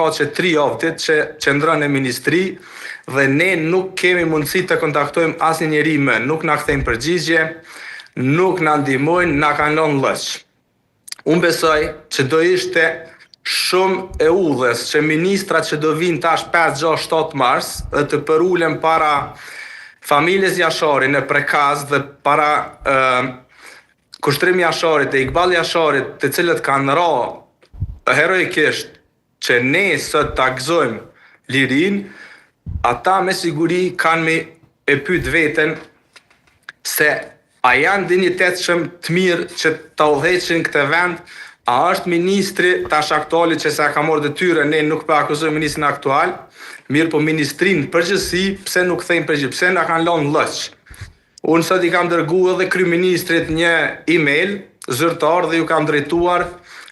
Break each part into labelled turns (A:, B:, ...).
A: ka që 3 javë ditë që qëndron në ministri dhe ne nuk kemi mundësi të kontaktojmë asnjë njeri më, nuk na kthejnë përgjigje, nuk na ndihmojnë, na kanë lënë lloç. Unë besoj që do ishte shumë e udhës që ministrat që do vinë tash 5, 6, 7 mars dhe të përulen para familjes Jashari në Prekaz dhe para Kushtrim Jasharit dhe Iqbal Jasharit, të cilët kanë ra heroikisht që ne sot ta gëzojmë lirinë, ata me siguri kanë me e pyet veten se a janë dinjitetshëm të mirë që ta udhëheqin këtë vend, a është ministri tash aktuali që sa ka marrë detyrën, ne nuk po akuzojmë ministrin aktual, mirë po ministrinë përgjithësi, pse nuk thejnë përgjigje, pse na kanë lënë lloç. Unë sot i kam dërgu edhe kryeministrit një email zyrtar dhe ju kam drejtuar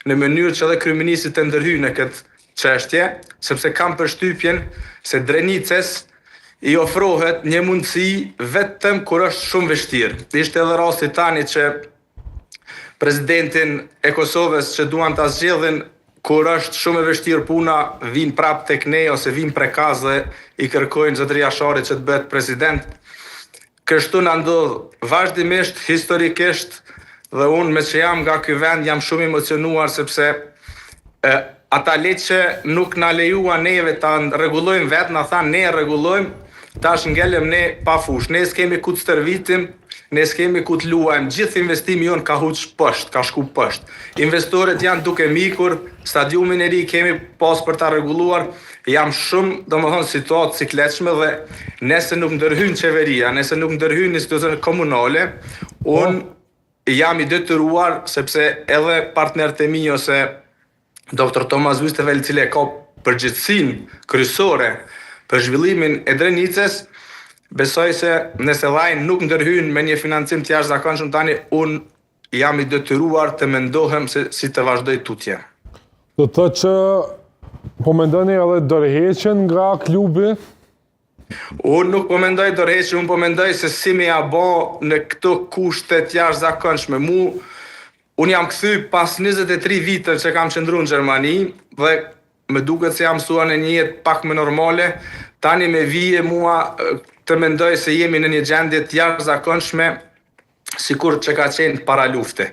A: në mënyrë që edhe kryeministri të ndërhyjë në këtë çështje, sepse kam përshtypjen se Drenicës i ofrohet një mundësi vetëm kur është shumë vështirë. Ishte edhe rasti tani që presidentin e Kosovës që duan ta zgjedhin kur është shumë e vështirë puna, vinë prapë tek ne ose vinë Prekaz dhe i kërkojnë zotëri Jasharit që të bëhet president. Kështu na ndodh vazhdimisht, historikisht dhe unë me që jam nga ky vend jam shumë emocionuar sepse e, ata le që nuk na lejuan neve ta rregullojmë vetë, na thanë ne e rregullojmë, tash ngelëm ne pa fush. Ne s'kemi ku të stërvitim, ne s'kemi ku të luajmë. Gjithë investimi jon ka huq poshtë, ka shku poshtë. Investorët janë duke mikur, stadiumin e ri kemi pas për ta rregulluar. Jam shumë, domethënë, situatë sikletshme dhe nëse nuk ndërhyn qeveria, nëse nuk ndërhyn institucionet komunale, unë jam i detyruar sepse edhe partnerët e mi ose Dr. Thomas Wüstefeld, i cili e ka përgjegjësinë kryesore për zhvillimin e Drenicës, besoj se nëse ai nuk ndërhyn me një financim të jashtëzakonshëm tani unë jam i detyruar të mendohem se si të vazhdoj tutje.
B: Do të thotë që po mendoni edhe dorëheqjen nga klubi?
A: Unë nuk po mendoj dorëheqje, unë po mendoj se si me ja bo në këto kushte të jashtëzakonshme. Mu, unë jam kthy pas 23 viteve që kam qëndru në Gjermani dhe më duket se jam mësuar në një jetë pak më normale. Tani me vije mua të mendoj se jemi në një gjendje të jashtëzakonshme sikur që ka qenë para lufte.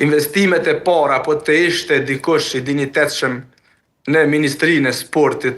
A: Investimet e para, po të ishte dikush i dinjitetshëm në Ministrinë e Sportit.